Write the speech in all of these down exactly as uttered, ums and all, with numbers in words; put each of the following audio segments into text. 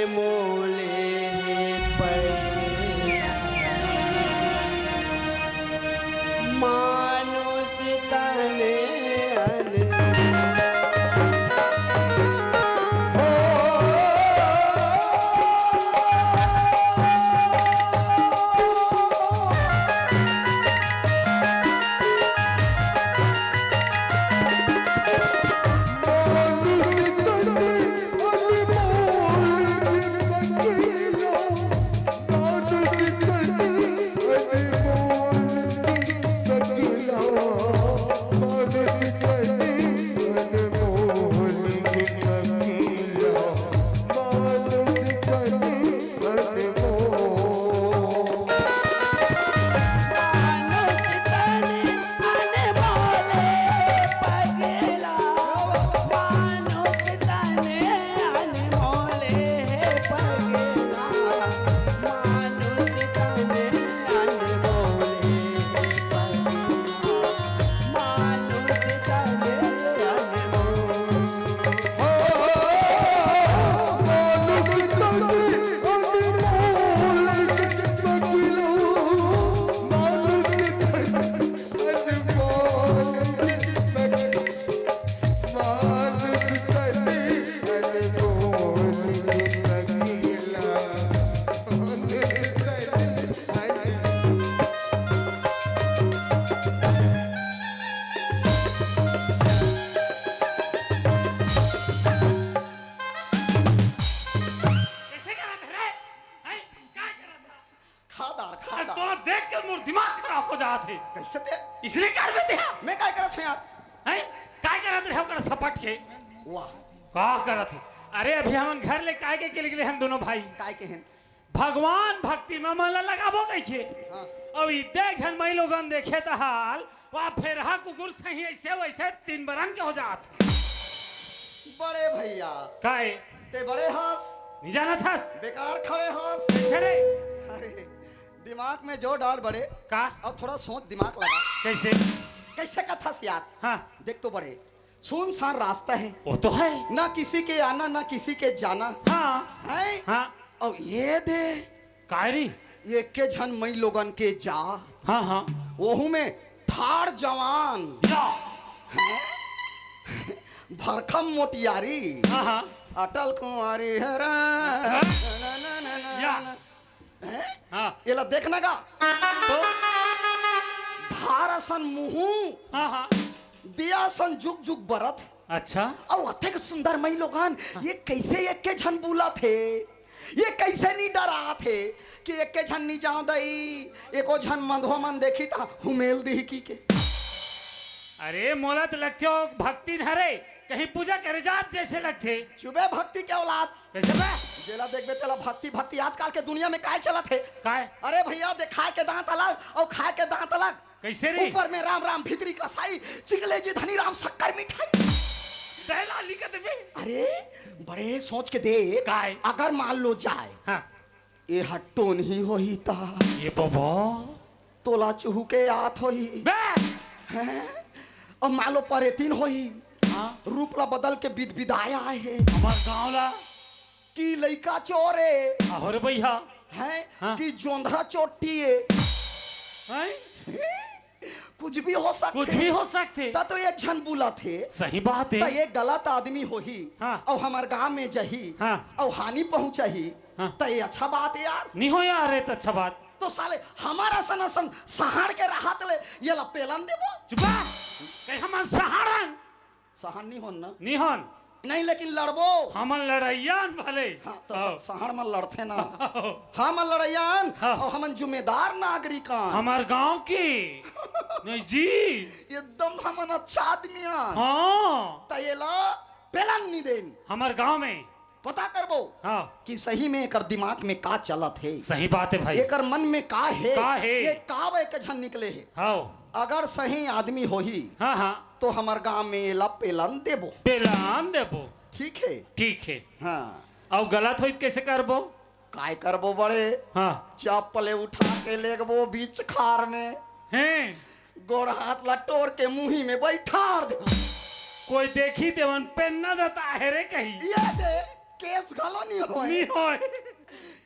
मोले हे परे। मानुष तने अन कैसे करत हे रे? हैं? का करत हे? खादार, अरे, खादार। तोला देख के मोर दिमाग खराब हो जात हे। कैसे ते? इसलिए कर देते हैं। मैं काय करत हूँ यार? हैं? काय करत रहे ओकर सपट के? वाह। का करत हे? अरे, अभी हमन घर ले काय के, के निकले हन दोनों भाई? काय के हन? भगवान भक्ति में मन ला लगाबो कहिके। हाँ। अब इतने झन मई लोगन देखे त हाल, वाह, फेरहा कुकुर सही ऐसे वैसे तीन बरन के हो जात। बड़े भैया। काय? ते बड़े हस। नहीं जानत हस। बेकार खड़े हस। कैसे रे? अरे, दिमाग में जोर डाल बड़े। का? अब थोड़ा सोच, दिमाग लगा। कैसे? कैसे कथस यार? हाँ। देख तो बड़े, सुनसान रास्ता है। वो तो है। ना किसी के आना, ना किसी के जाना। हाँ। हैं? हाँ। अब ये दे। काय री? ये के झन मई लोगन के जा। हाँ, हाँ। ओहू में ठाड़ जवान। या। हैं? भरखम मोटियारी। हाँ, हाँ। अटल कुंवारी हरा। हाँ। ना, ना, ना, ना, या। ना। हैं? हाँ। एला देखना का? तो? धार असन मुहूं। हाँ, हाँ। दिया असन जुग जुग बरत। अच्छा। अउ अतेक सुंदर मई लोगन, हाँ। ये कैसे एक के झन बुलत हे? ये कैसे नहीं डरात हे कि एक के झन नहीं जान दई, एको झन मंदहो मन देखी त हुमेल दिही की के? अरे, मोला त लगथे ओ भक्तिन हरे, कहीं पूजा करे जात जैसे लगथे। चुबे भक्ति के औलाद। कैसे बे? जेला देखबे तेला भक्ति, भक्ति। आजकल के दुनिया में काय चलत हे? काय? अरे भैया, देखाय के दांत अलग अउ खाय के दांत अलग। कैसे रे? ऊपर में राम राम, भीतरी कसाई, चिकले जी धनी राम शक्कर मिठाई। दहला लिखत बे। अरे, बड़े सोच के देख। काय? अगर मान लो जाय, हाँ। ए हट्टोन ही होही ता। ये बाबा। तोला चुहू के आत होही। बे! हैं? अब मान लो परेतीन होही। हाँ। रूप ला बदल के बिदबिदाय आए हे। हमर गांव ला। कि लइका चोर ए। आहो रे भैया। हैं? हाँ। कि जोंधरा चोट्टी ए। हैं? कुछ भी हो सकथे। कुछ भी हो सकथे। त तो एक झन बुलत हे। सही बात हे। त एक गलत आदमी होही। हाँ। अउ हमर गांव में जही। हाँ। अउ हानि पहुंचाही। हाँ। त ये अच्छा बात हे यार। नहीं हो यार, ये तो अच्छा बात। तो साले हमर असन असन सहाड़ के रहत ले एला पेलन देबो। चुप बा। कहीं हमन सहाड़न। सहाड़ नहीं होन ना। नहीं होन। नहीं, लेकिन लड़बो। हमन लड़ैया अन भले। हाँ, तो आओ। स-, सहाड़ मन लड़थे ना। आओ। हमन लड़ैया अन, हाँ। अउ हमन जिम्मेदार नागरिक अन। हमर गांव के। नहीं जी। एकदम हमन अच्छा आदमी अन। हाँ। त एला पेलन नहीं देन। हमर गांव में। पता करबो। हाँ। कि सही में एकर दिमाग में का चलत हे। सही बात हे भाई। एकर मन में का हे। का हे। ये काव एक झन निकले हे। हाँ। अगर सही आदमी होही। हाँ, हाँ। तो हमर गांव में एला पेलन देबो। पेलन देबो। ठीक हे। ठीक हे। हाँ। अउ गलत होई त कैसे करबो? काय करबो बड़े? हाँ। चप्पले उठा के लेगबो बीच खार में। हैं। गोड़ हाथ ला टोर के मुही में बैठार देबो। कोई देखी तेमन पेन्ना देता हे रे कहीं। ये दे। केस घलो नहीं होय। नहीं होय।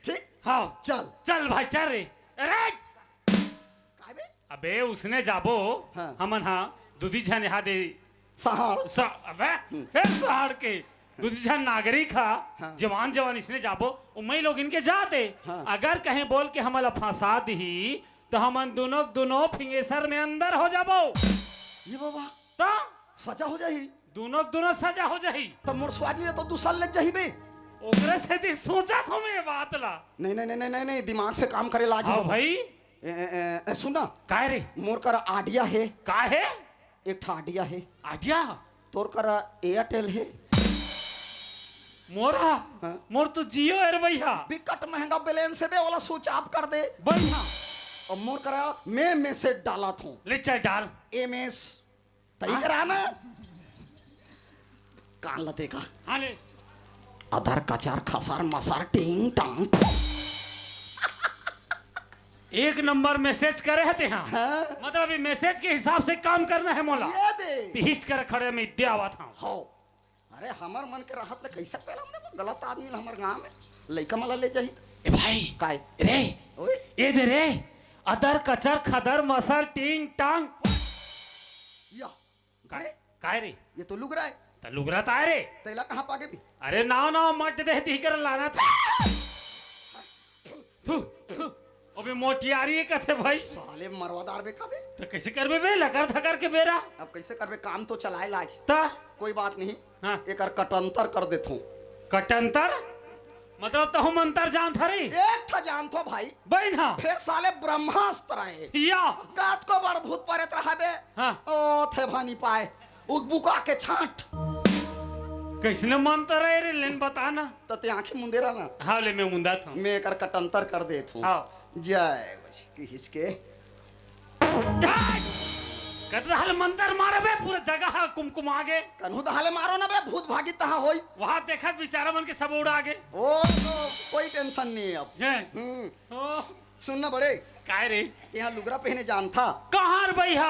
ठीक। हाँ। चल। चल भाई, चल रे। अरे! काय बे? अबे, उसने जाबो, हाँ। हमन हा, दुधी झन हा दे। सहार। स-, अबे, हम्म। फिर सहार के। दुधी झन नागरिक हा, हाँ। जवान जवान इसने जाबो, उमई लोग इनके जाते। हाँ। अगर कहीं बोल के हमला फंसा दिही, तो हमन दोनों, दोनों फिंगेसर में अंदर हो जाबो। ये बाबा। तो? सजा हो जाही। दोनों, दोनों सजा हो जाही। तो मोर स्वाद ले तो दूसर लग जाही बे। ओकरे से दी सोचा था मैं ये बात ला। नहीं, नहीं, नहीं, नहीं, नहीं, नहीं, दिमाग से काम करे लाग हाँ हो। भाई। ए, ए, ए, ए, सुन ना। काय रे? मोर करा आडिया हे। का हे? एक ठा आडिया हे। आडिया? तोर करा एयरटेल हे। मोरा? हाँ। मोर तो जियो हे रे भैया। बिकट महंगा बैलेंस हे बे, वाला स्विच ऑफ कर दे। भैया। और मोर करा मैं मैसेज डालत हूँ। ले चल डाल। एमएस। तई हाँ। करा ना। कान ला देखा। हाँ ले। अदर कचर खसर मसर टिंग टांग। एक नंबर मैसेज करे हे तेहा। हाँ। मतलब ये मैसेज के हिसाब से काम करना हे मोला। ये दे। तिहिच कर खड़े में इद्या आवत हूँ। हो। अरे हमर मन के रहत ले कैसे पेला हमने वो गलत आदमी ला हमर गांव में लइका मला ले जाही। ए भाई। काय? रे। ओए। ए दे रे। अदर कचर खदर मसर टिंग टांग। या। काय? काय रे? ये तो लुगरा हे। त लुगरा त आय रे। तेला कहाँ पागे भी? अरे नाव नाव मट दे दी कर लाना था। थू, थू। अबे मोटियारी ये कथे भाई। साले मरवादार बे का बे? त कैसे करबे बे लकर धकर के बेरा? अब कैसे करबे, काम तो चलाए लाग। त? कोई बात नहीं। हाँ। एकर कटंतर कर देथों। कटंतर? मतलब तहु मंतर जानत हरी? एक ठा जानथो भाई। बहिन हाँ। फिर साले ब्रह्मास्त्र हे। या। कतको बड़ भूत परेत रहा बे। हाँ। ओ थे भानी पाए। उगबुका के छांट। कैसने मंतर हे रे, लेन बता ना। त ते आंखें मुंदे रह ना। हाँ, ले मैं मुंदा था। मैं एकर कटंतर कर देत हूँ। हाँ। जय बजरंगी हिचके। कत रहल मंतर मारे बे, पूरा जगह कुमकुमा गे। कन्हू दहाले मारो ना बे, भूत भागी तहाँ होई। वहाँ देखत बेचारा मन के सब उड़ा गे। ओ, तो कोई टेंशन नहीं हे अब। हैं? हम्म। ओ। सुन ना बड़े। काय रे? ते हा लुगरा पहने जानथा? कहाँ रे भैया?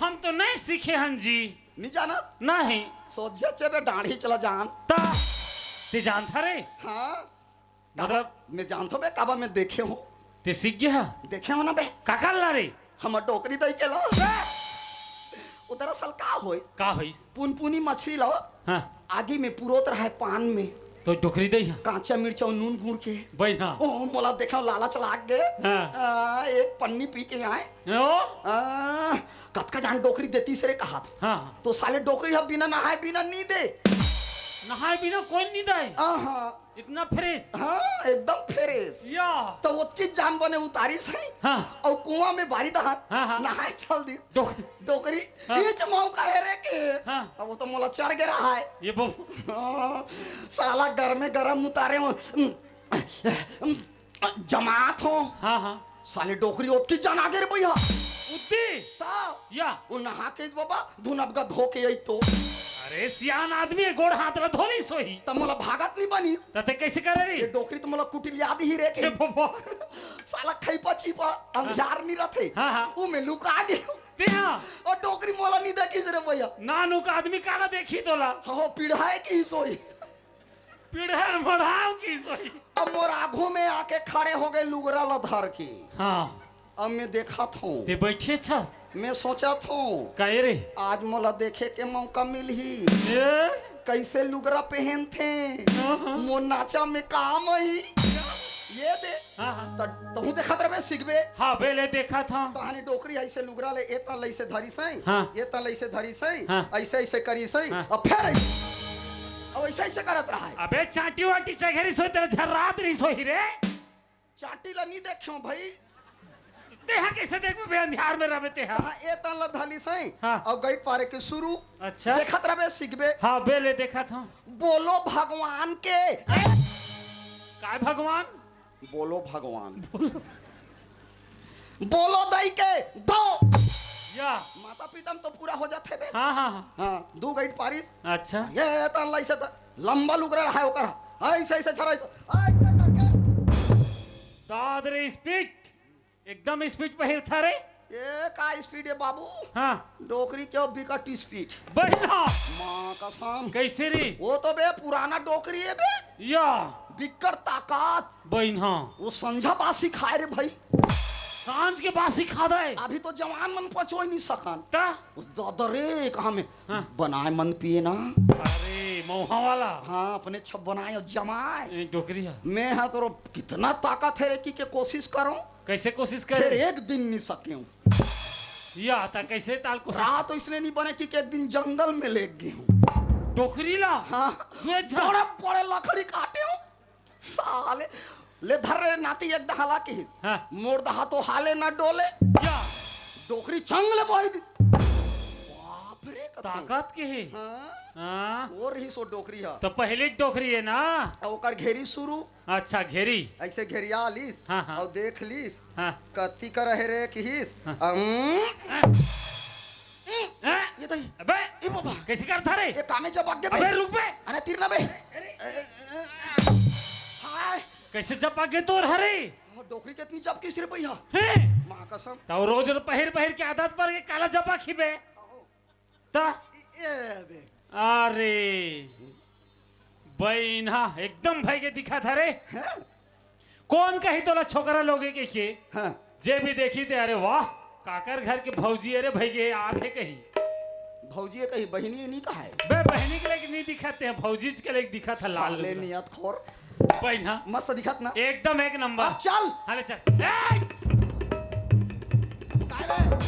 हम तो नहीं सीखे हन जी। नहीं जानत? नहीं। सोझे चेबे डाढ़ी चला जान। ता, ते जानथा रे? हाँ। मतलब? काबर मैं जानथो बे, काबर मैं देखे हूँ। ते सीख गया? देखे हो ना बे? का कर ला रे? हमर डोकरी दई के ला। वो दरअसल का होय? का होइस? पुनपुनी मछली ला हाँ। आगी में पुरोत रहा हे पान में। तो डोकरी दई हा? कांचा मिर्चा अउ नून गुड़ के। बहिन हाँ। ओ, मोला देखा लालच लाग गे। हाँ। आ, एक पन्नी पी के आए। ओ? आ, कतका जान डोकरी देतिस रे कहा था। हाँ, हाँ। तो साले डोकरी हा बिना नहाए बिना नी दे। नहाए बिना कोई नी दे? हाँ, हाँ। इतना फ्रेश? हाँ, एकदम फ्रेश। या। तो ओतकी जान बने उतारिस हे। हाँ। अउ कुआं में बारी दहन हाँ, हाँ। नहाए चल दी। डोकरी। डोकरी, हाँ। ये जमाऊ का हे रे के? हाँ। अब वो तो मोला चढ़ गे रहा हे। ये बो- हाँ, साला गरमे गरम उतारे हो, जमात हो। हाँ, हाँ। साले डोकरी ओतकी जान आगे रे भैया। उतकी? ता? या। वो नहा के बाबा, धुन अब गा धो के आई तो। अरे सियान आदमी हे, गोड़ हाथ ला धो ली सोही। त मोला भागत नहीं बनी। त ते कैसे करे रे? ये डोकरी तो मोला कुटिलिया दी ही रे के। ये बाबा। साला खैपा चीपा, अंधियार नहीं रहते। हाँ, हाँ। वो में लुका गे। ते हाँ। और डोकरी मोला नहीं देखिस रे भैया। नानुक आदमी काला देखी तोला। हो, पीढ़ाए की सोई। पीढ़र बढ़ाव की सोई। अब मोर आघू में आके खड़े हो गे लुगरा ल धर के। हाँ। अब मैं देखत हूँ। ते बैठे छस? मैं सोचत हूँ। काहे रे? आज मोला देखे के मौका मिलही। ए? कैसे लुगरा पहनथे? हाँ, हाँ। मोर नाचा में काम आई। ये दे। हाँ, हाँ। त तहूँ देखत रहबे, सीखबे। हाँ, बे ले देखत हूँ। तहानी डोकरी ऐसे लुगरा ले, ए तन ले ऐसे धरी सही। हाँ। ए तन ले ऐसे धरी सही। हाँ। ऐसे ऐसे करी सही। हाँ। अब फिर ऐसे। अब ऐसे ऐसे करत रहा है। अबे चाटी वाटी चघेरी सोई, तेरा झर्रात रही सोई रे। चाटी ला नहीं देख्यो भाई। तेहा कैसे देखबे बे, अंधियार में रहबे तेहा। हाँ, ए तन ला धली सही। हाँ। अब गई पारे के शुरू। अच्छा। देखत रहबे, सीखबे। हाँ, बे ले देखत हूँ। बोलो भगवान के। काय भगवान? बोलो भगवान। बोलो दई के दो। या। माता पिता में तो पूरा हो जात हे बे। हाँ, हाँ, हाँ। हाँ, दू गईट पारिस। अच्छा। ये तन ला ऐसे त-, लंबा लुगरा रहा है ओकर। ऐसे, ऐसे छरा, ऐसे, ऐसे करके। दाद रे स्पीड। एकदम स्पीड पहिरथा रे। ए, का स्पीड है बाबू? हाँ। डोकरी के बिकट स्पीड। बहिना। माँ कसम। कैसे रे? वो तो बे पुराना डोकरी है बे। या। बिकट ताकत। बहिना। वो संझा बासी खाए रे भाई। सांझ के बासी खा दे। अभी तो जवान मन पचोई नहीं सकन। ता? उस दादा रे, कहाँ में? हाँ। बनाए मन पिए ना। अरे, मौहा वाला। हाँ, अपने छप बनाए और जमाए। ए, डोकरी है। मैं हाँ तो कितना ताकत है रे कि के कोशिश करो। कैसे कोशिश फिर करे? एक दिन नहीं सके हूँ। या, ता कैसे ताल कोशिश? रात तो इसने नहीं बने कि एक दिन जंगल में ले गए हूँ। डोकरी ला? हाँ। तू अच्छा। बड़े बड़े लकड़ी काटे हूँ। साले, ले धर रे नाती एक दहा ला के। हाँ। मोर दहा तो हाले ना डोले। या। डोकरी चंग ले बोई दी। बाप रे, कथम। ताकत के है। हाँ। हाँ। वो रही सो डोकरी है। तो पहले डोकरी है ना? ओकर घेरी शुरू। अच्छा, घेरी। ऐसे घेरिया लीस हाँ, हाँ। और देख लीस। हाँ। कत्ती कर रहे रे किहिस। हाँ। अम, हाँ। ये तो ही। अबे, ए बाबा। कैसे करता रे? ये कामे जब आगे बे। अबे, रुक बे। अरे, तीर ना बे। अरे। ए, ए, ए, हाय। कैसे जब आगे तोर हरे? वो डोकरी के इतनी जब किस रे भैया? हैं? माँ कसम। तो रोज रोज पहिर पहिर के आदत पर के काला जब आखी बे। ता? ए, ए, बे। अरे, बहिना, एकदम भाई के दिखा था रे। हैं? कौन कही तोला छोकरा लोगे के के? हाँ। जे भी देखी ते, अरे वाह, काकर घर के भौजी, अरे भाई के आप है कहीं। भौजी है कहीं, बहिनी है नहीं कहा है। बे, बहिनी के लेके नहीं दिखाते हैं, भौजी के लेके दिखा था लाल साले लुगड़ा। नियत खोर। बहिना। मस्त दिखत ना। एकदम एक नंबर। अब चल। हाले चल। ए! काय बे?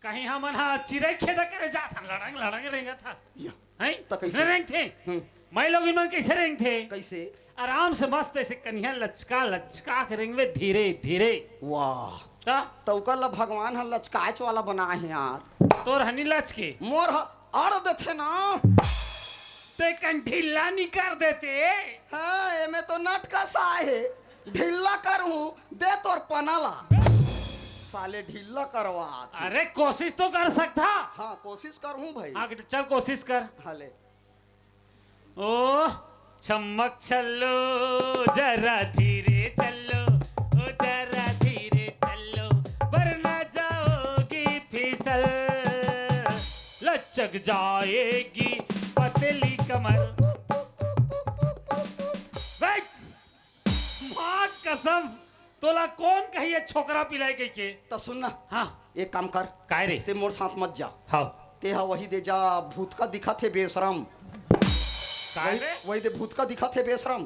कहीं हमन हा चिरई खेदा करे जात हन, लड़ंग, लड़ंग रेंगत हा। या। हैं? त कैसे? उसने रेंगथे। हम्म। माई लोग इमन कैसे रेंगथे? कैसे? आराम से मस्त ऐसे कनिहा लचका, लचका के रेंगवे धीरे, धीरे। वाह। त? त ओकर ला भगवान ह लचकाच वाला बनाए हे यार। तोर हनी लचके। मोर ह अड़ देथे ना। ते कन ढीला नी कर देते। हाँ, एमे तो नटकसा हे। ढीला करहूँ, दे तोर पनाला। साले ढीला करवा। अरे कोशिश तो कर सकता। हाँ, कोशिश करहूँ भाई। हाँ, चल कोशिश कर। हाँ, ले। ओ छम्मक छल्लो, जरा धीरे चलो, ओ जरा धीरे चलो, वरना जाओगी फिसल, लचक जाएगी पतली कमर। बैठ। माँ कसम, तोला कौन कही ये छोकरा पिलाए कहि के? त सुन ना। हाँ। एक काम कर। काय रे? ते मोर साथ मत जा। हाँ। ते हा वही दे जा, भूतका दिखत हे बेशरम। काय वही, रे? वही दे भूतका दिखत हे बेशरम।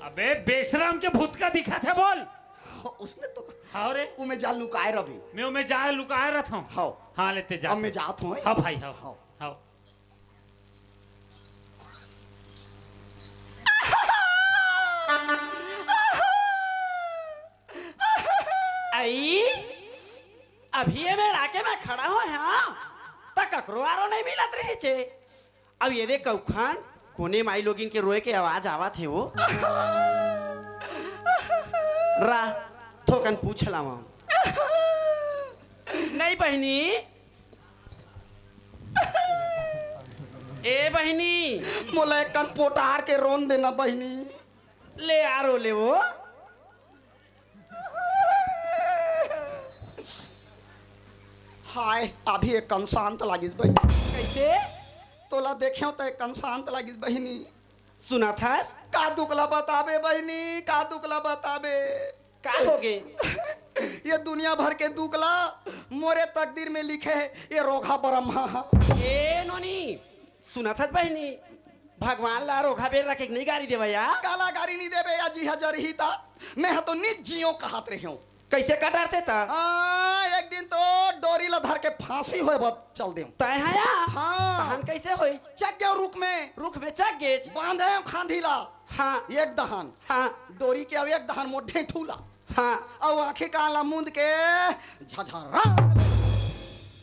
अबे बेशरम के भूतका दिखत हे बोल। उसने तो हाँ रे। उमे जा लुकाए रबे। मैं उमे जा लुकाए रहत हूँ। हाँ। हाँ लेते जा। अब मैं जात हूँ। हाँ भाई, हाँ। हाँ। हाँ। आई, अभी ये मेर आके मैं खड़ा हों, हाँ, त ककरो आरो नहीं मिलत रहिचे। अब ये देख कउखान, कोने माई लोगिन के रोए के आवाज आवत हे वो। रा, थोकन पूछ लावा। नहीं बहिनी, ए बहिनी। मोला एक कन पोटार के रोन देना बहिनी। ले आरो ले वो। हाय, अभी एक कन शांत लागिस बहिनी। कैसे? तोला देखेंव त एक कन शांत लागिस बहिनी। सुनत हस? का दुख ला बताबे बहिनी, का दुख ला बताबे। का होगे? ये दुनिया भर के दुख ला मोरे तकदीर में लिखे हे ये रोगहा ब्रह्मा हा। ए नोनी, सुनत हस बहिनी, भगवान ला रोगहा बेर रखे के नहीं गारी देवय या? काला गारी नहीं देबे या, जी हा जरही ता। मैं हा तो नित जियो कहत रहेंव। कैसे का डरते ता? हाँ, एक दिन तो डोरी ला धर के फांसी होय बर चल देंव। तय हा या? हाँ। तहन कैसे होइच? चघ गेंव रुख में। रुख में चघ गेच? बांधेंव खांधी ला। हाँ। एक दहन। हाँ। डोरी के अउ एक दहन मोर ढेंठू ला। हाँ। अउ आंखी कान ला मूंद के झझरा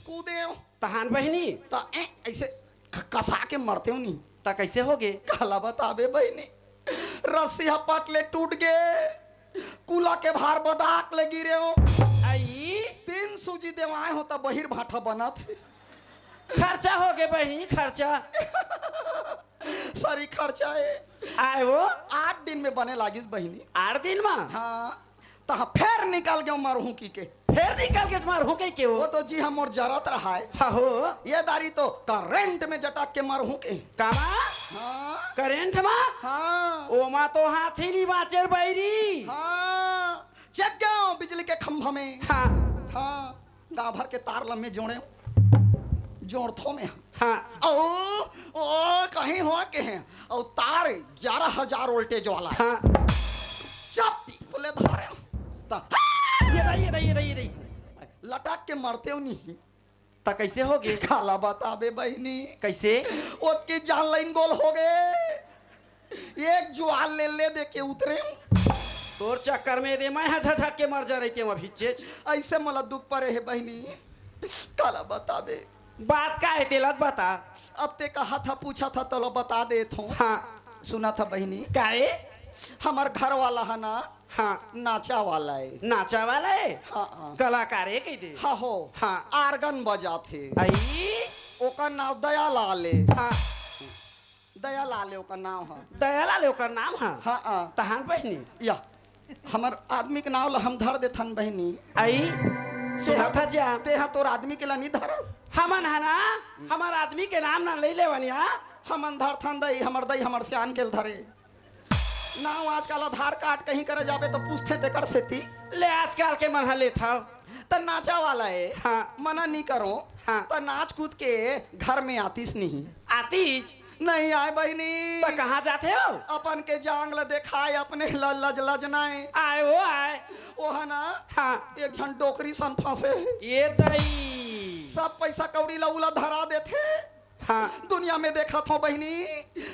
कूदेंव। तहान बहिनी? त ए, ऐसे क-, कसा के मरतेंव नी। त कैसे होगे? काला बताबे बहिनी, रस्सी ह पट ले टूट गे, कुला के भार बदाक ले गिरेंव। आई? तीन सूजी देवाए हों त बहिर भाठा बनत हे। खर्चा होगे बहिनी, खर्चा। सरी खर्चा हे। आय वो? आठ दिन में बने लागिस बहिनी। आठ दिन में? हाँ, तहाँ फेर निकल गेंव मरहूँ कहिके। फेर निकल के मरहूं कहिके वो। वो तो जी हम मोर जरत रहा है। हाँ हो। ये दारी तो करंट में जटक के मरहूं के। कामा? हाँ। करंट मा? हाँ। ओमा तो हाथी नहीं बाचेर बैरी। हाँ। चेक गयो बिजली के खंभा में। हाँ। हाँ। गांव भर के तार लम्मे जोड़े। जोड़थो में। हाँ। ओ, ओ, कहीं हुआ के हैं। और तार ग्यारह हजार वोल्टेज वाला। हाँ। चप, बोले धारे। त, ये दई, ये दई, ये दई, ये दई। लटक के मरते हो नहीं। त कैसे हो गए? काला बताबे बहिनी। कैसे? ओतके जान लाइन गोल हो गए। एक जुआल ले ले दे के उतरे। तोर चक्कर में रे मैं ह झझक के मर जा रही थी अभी चेच। ऐसे मला दुख परे हे बहिनी। काला बताबे। बात का है तेला त बता। अब ते कहा था, पूछा था, तोला बता देत हूँ। हाँ। सुना था बहिनी। काहे? हमर घर वाला है ना, हाँ। नाचा वाला है। नाचा वाला है? हाँ, हाँ। कलाकार है कह दे। हाँ हो। हाँ। आर्गन बजाथे। आई? ओकर नाव दयालाल है। हाँ। दयालाल है ओकर नाव है। दयालाल है ओकर नाम है? हाँ, हाँ। तहान बहिनी। या, हमर आदमी के नाव ला हम धर देथन बहिनी। आई? सुना था जा। तेहा तोर आदमी के ला नहीं धरल? हमन है ना, हमर आदमी के नाम ना ले लेवन या। हमन धरथन दई, हमर दई हमर सियान के ल धरे। नाव आजकल आधार कार्ड कहीं करे जाबे तो पूछथे तेकर सेती। ले आजकल के मन ह लेथव। त नाचा वाला है। हाँ। मना नहीं करो। हाँ। त नाच कूद के घर में आतीस नहीं। आतीस? नहीं आए बहिनी। त कहाँ जाथे हो? अपन के जांग ल देखाए, अपने ल-, लज लजनाए। आए वो आए। ओहा ना। हाँ। एक झन डोकरी सन फंसे हे। ये दई। सब पैसा कौड़ी ला उला धरा देथे। हाँ। दुनिया में देखत हो बहिनी,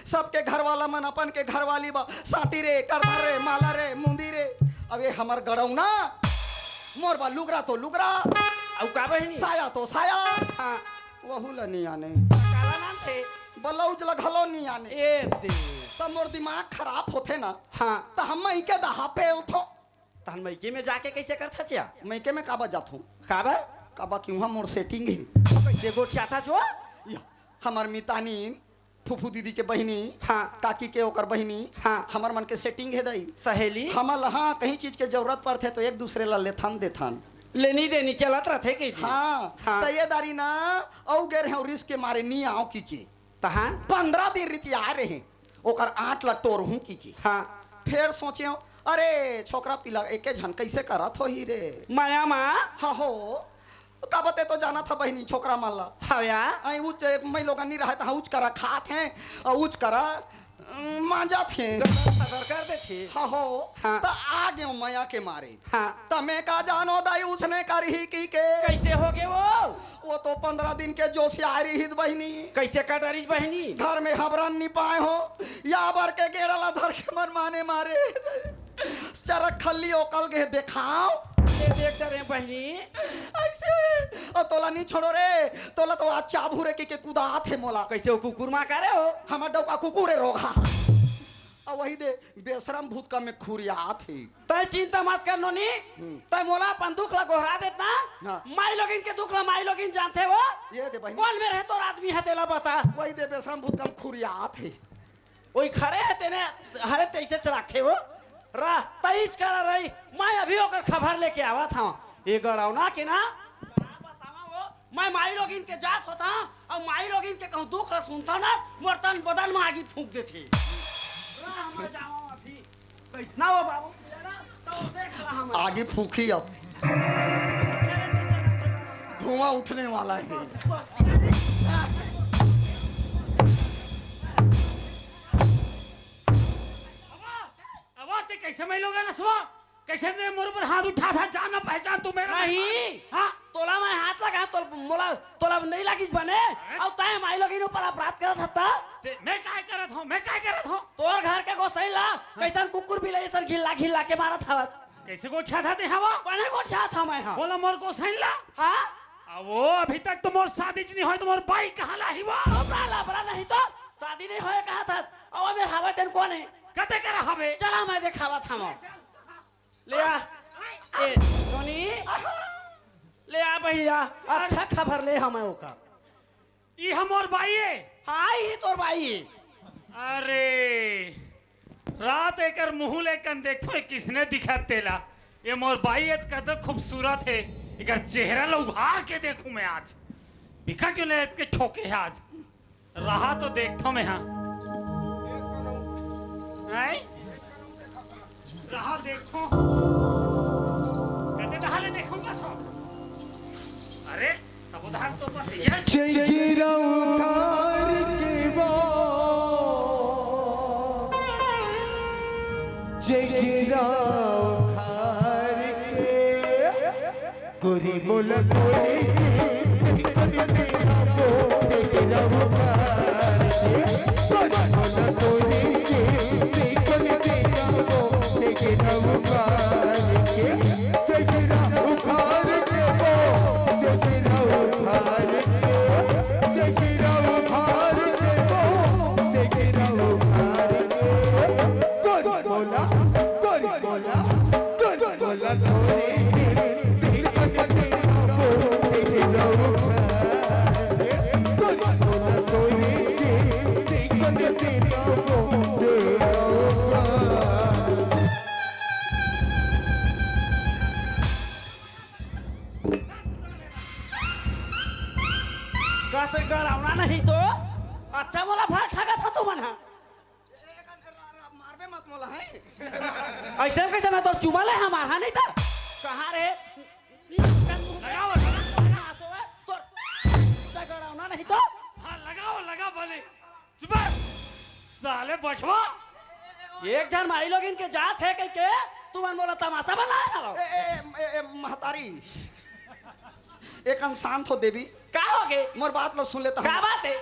सबके घर वाला मन अपन के घरवाली बा, साटी रे, करधर रे, माला रे, मुंदी रे। अब ये हमर गड़ौना, मोर बा लुगरा तो लुगरा, अउ का बहिनी? साया तो साया, हाँ। वहू ला नहीं आने। काला नाम थे? ब्लाउज ला घलो नहीं आने। ए दे। त मोर दिमाग खराब होथे ना। हाँ। त हम इके दहा पे उठो। तहन मइके में जाके कइसे करथा चिया? मइके में काबर जाथों? काबर? काबर कि उहाँ मोर सेटिंग हे। कइसे गोठियाथा जो? या, हमर मितानिन, फूफू दीदी के बहिनी, हाँ। काकी के ओकर बहिनी, हाँ। हमर मन के सेटिंग हे दाई। सहेली? हमर ला, हाँ, कहीं चीज के जरूरत पड़थे तो एक दूसरे ला लेथन देथन। लेनी देनी चलत रथे कहिथे। हाँ, हाँ। त ये दारी ना, अउ गे रहेंव रिस्क के मारे नी आंव कहिके। तहां? पंद्रह दिन रितियाय रहेंव। ओकर आंट ल टोरहूं कहिके। हाँ। फेर सोचेंव, अरे, छोकरा पिला एके झन कइसे करत होही रे? मया मा? हाँ हो। काबर ते तो जानथस बहिनी छोकरा मन ला। हाँ या। अई उच, मई लोगन नी रहय, तहां उच करा खात हें, अउ उच करा, अम, मांजत हें। गटर सटर कर देथे। हाँ हो। हाँ। त आ गेंव मया के मारे। हाँ। त मैं का जानों दाई उसने करही कहिके। कइसे होगे वो? वो तो पंद्रह दिन के जोशियाय रिहिस बहिनी। कइसे का डरिस बहिनी? घर में हबरन नी पाय हों, या बर के गेड़ा ला धर के मन माने मारे। चरक खल्ली ओकल गे देखांव। ये देख डरे बहिनी। अइसे, अउ तोला नी छोड़ों रे, तोला तो आज चाबहूं रे कहिके कुदात हे मोला। कइसे वो कुकुर मा करे हो? हमर डौका कुकुर हे रोगहा। अउ वही दे, बेसरम भूत का में खुरियात हे। तंय चिंता मत कर नोनी, हम्म। तंय मोला अपन दुख ला गोहरा देत ना, हाँ। माईलोगिन के दुख ला माईलोगिन जानथे वो। ये दे बहिनी। कोन मेर हे तोर आदमी ह तेला बता। वही दे बेसरम भूत कम खुरियात हे। ओही खड़े हे तेने, हरे तइसे चलाथे वो। रा, तइच करा रही, मैं अभी ओकर खबर लेके आवत हंव। ये गड़ौना के ना, मैं माईलोगिन के जात होथंव, अउ माईलोगिन के कहूं दुख ल सुनथंव ना, मोर तन बदन म आगी फूंक देथे। ला, मैं जावंव अभी। कइसना हो बाबू, ना, तो देख ला हमर। आगी फूंकही अब। धुआं उठने वाला हे। अबा, ते कइसे माईलोगिन असवा? कइसे ते मोर ऊपर हाथ उठाथस, जान ना पहचान तू मेरा नहीं। मेहमान। हाँ? तोला मैं हाथ लगांव, तोल-, मोला, तोला नहीं लागिस बने? हैं? अउ तंय माईलोगिन ऊपर अपराध करत हस त? ते, मैं काय करत हंव? मैं काय करत हंव? तोर घर के गोसई ला, हाँ। कइसन कुकुर बिलई असन घिल्ला घिल्ला के मारत हवस। कइसे गोठियाथस ते हवा? बने गोठियाथंव मैं हा। बोला मोर गोसई ला? हाँ? अब वो अभी तक तो मोर शादी नी होय, तो मोर बाई कहाँ ला ही वो? लबरा, लबरा नहीं तो शादी नहीं होय कहाथस। अउ मेर हवे तेन कोन हे? कते करा हवे? चला मैं देखावत हंव। ले आ। ए, टोनी। ले आ भैया, अच्छा खबर ले हवंव ओकर। ई हमर बाई हे। हाँ, ई तोर बाई हे। अरे, रात एकर मुंह ले कन देखथों, कइसने दिखत तेला। ये मोर बाई हे, कतक खूबसूरत हे। एकर चेहरा ला उघार के देखूं मैं आज। बिका क्यों ले के ठोके है आज। रहा तो देखथो मैं, हाँ। हैं? रहा देखो। कते रहा ले देखो का तो। अरे, सब उधार तो बस ये। चेहरा उघार के वो, चेहरा उघार के। गोरी मोला तोरी के, कोन तेरा वो तेरा वो प्यार के। गोरी मोला तोरी के, कोन तेरा वो तेरा वो प्यार के। तेरा उखाड़ के वो, तेरा उखाड़ के, तेरा उखाड़ के वो, तेरा उखाड़ के। गोरी मोला, गोरी मोला, गोरी मोला तोरी के। कस गड़ौना नहीं तो। अच्छा मोला भाग ठगत ह तुमन ह। मारबे मत मोला, हैं? अइसे कइसे मैं तोर चुमा ले हमार, हाँ नहीं त? कहाँ रे? लगाओ, लगाओ। तोर गड़ौना नहीं तो? हाँ, लगाओ, लगा भले। चुप। साले बछवा। एक झन माई लोगिन के जात हे कहिके तुमन मोला तमाशा बनाए हव। ए, ए, ए, ए, महतारी, एक अंग शांत हो देवी। का हो गे? मोर बात ला सुन लेता का हूँ। बात हे?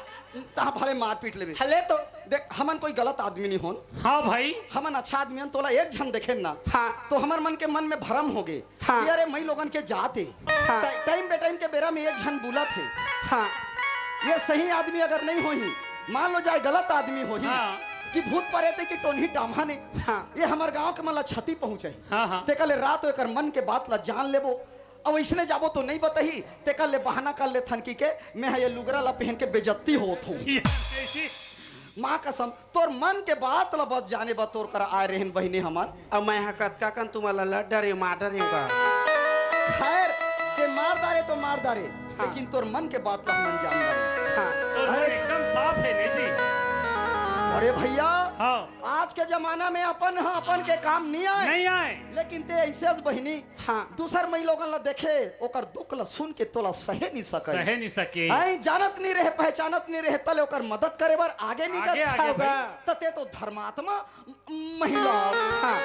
तहाँ भले मार पीट लेबे। हले तो। देख, हमन कोई गलत आदमी नहीं होन। हाँ भाई। हमन अच्छा आदमी हन, तोला एक झन देखेन ना। हाँ। तो हमर मन के मन में भरम हो गे। हाँ। कि अरे, मई लोगन के जात हे। हाँ। टाइ-, टाइम बे टाइम के बेरा में एक झन बुलत हे। हाँ। ये सही आदमी अगर नहीं होही, मान लो जाए गलत आदमी होही, हाँ। कि भूत परेत हे कि टोनही टाम्हा ने, हाँ। ये हमर गांव के मन ला क्षति पहुंचाही। हाँ, हाँ। तेकर ले रात एकर मन के बात ला जान लेबो। अब इसने जाबो तो नहीं बताही, तेकर ले बहाना कर ले थनकी के, मैं हा ये लुगरा ला पहन के बेजत्ती होत हूँ। ये कैसी? माँ कसम, तोर मन के बात ला बस जाने बर तोर करा आए रहेन बहिनी हमन। अब मैं हा कतका कन तुम्हारा लड़ डरे, मार डरे का। खैर, ते मार डारे तो मार डारे, हाँ। लेकिन तोर मन के बात ला हमन जान डारे। हाँ। तो अरे। एकदम साफ है ने जी। अरे भैया, हाँ। आज के जमाना में अपन ह अपन के काम नहीं आए। नहीं आए। लेकिन ते ऐसे बहिनी हाँ। दूसर मई लोगन ला देखे, ओकर दुख ला सुन के तोला सहे नहीं सके। सहे नहीं सके। आई जानत नहीं रहे, पहचानत नहीं रहे, तले ओकर मदद करे बर आगे निकल आगे, आगे होगा। भाई। त ते तो धर्मात्मा म-, महिला। हाँ।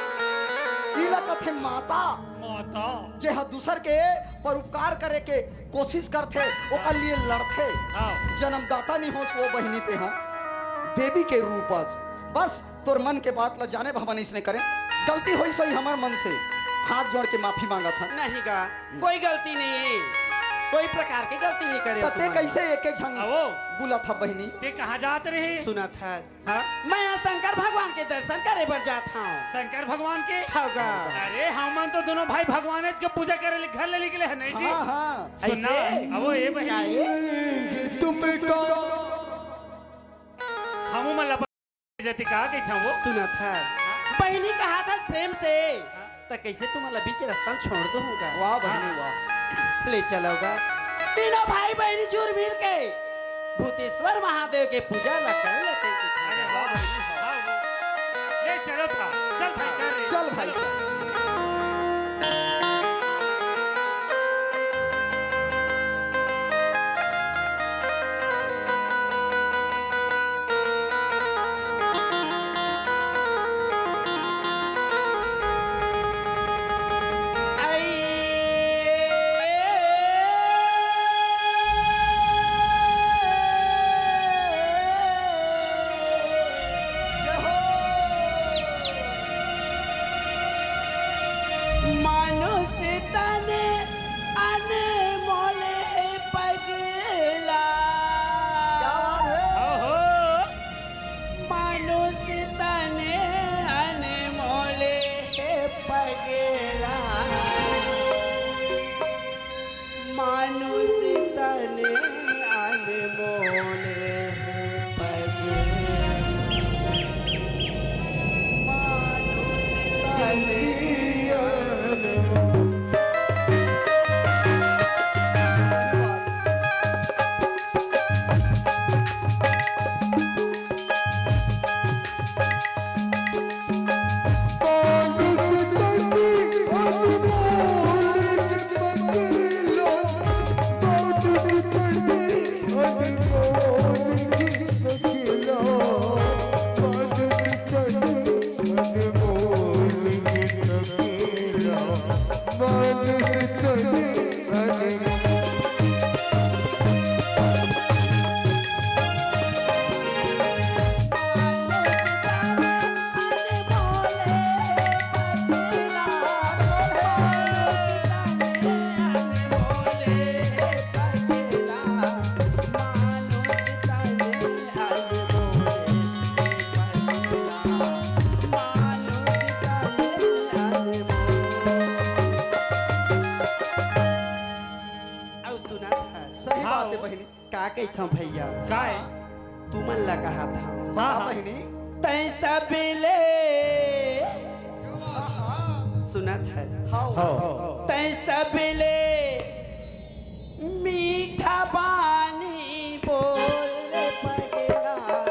इला कथे माता। माता। जे हा दूसर के परोपकार करे के कोशिश करथे, ओकर लिए लड़थे। हाँ। जन्मदाता नहीं होस वो बहिनी ते हा। देवी के रूप अस। बस तोर मन के बात ला जाने भवन इसने करे। गलती होई सोई हमर मन से। हाथ जोड़ के माफी मांगत हन। नहीं गा, कोई गलती नहीं, कोई प्रकार की गलती नहीं करे त ते तुम्हारे। कैसे एके झन आवो। बुलत ह बहिनी? ते कहाँ जात रहे? सुनत ह। हाँ? मैं यहाँ शंकर भगवान के दर्शन करे बर जात हूँ। शंकर भगवान के? हाँ गा। अरे हमन तो दोनों भाई भगवान के पूजा करे ले घर ले निकले है नहीं जी? हाँ, हाँ। सुनना, ऐसे? आवो ए बहिनी। काहे? तुमका हमू मन ला जति का कहिथंव वो? सुनत हस। बहिनी कहत हस प्रेम से, त कइसे तुमन ला बीच रस्ता म छोड़ दूहूं का? वाह बहिनी, वाह। ले चलो गा। तीनों भाई बहिनी जुर मिल के भूतेश्वर महादेव के पूजा ला कर लेते हैं। अरे वाह बहिनी, वाह। ले चलो था। चल भाई, चल रे। चल भाई, चल। कहिथंव भैया, काय? तुमन ला कहत हंव। हाँ, हाँ हाँ। बहिनी। तैं सबले सुनत हस। हाँ। हाँ। तैं सबले मीठा बानी बोल पगला।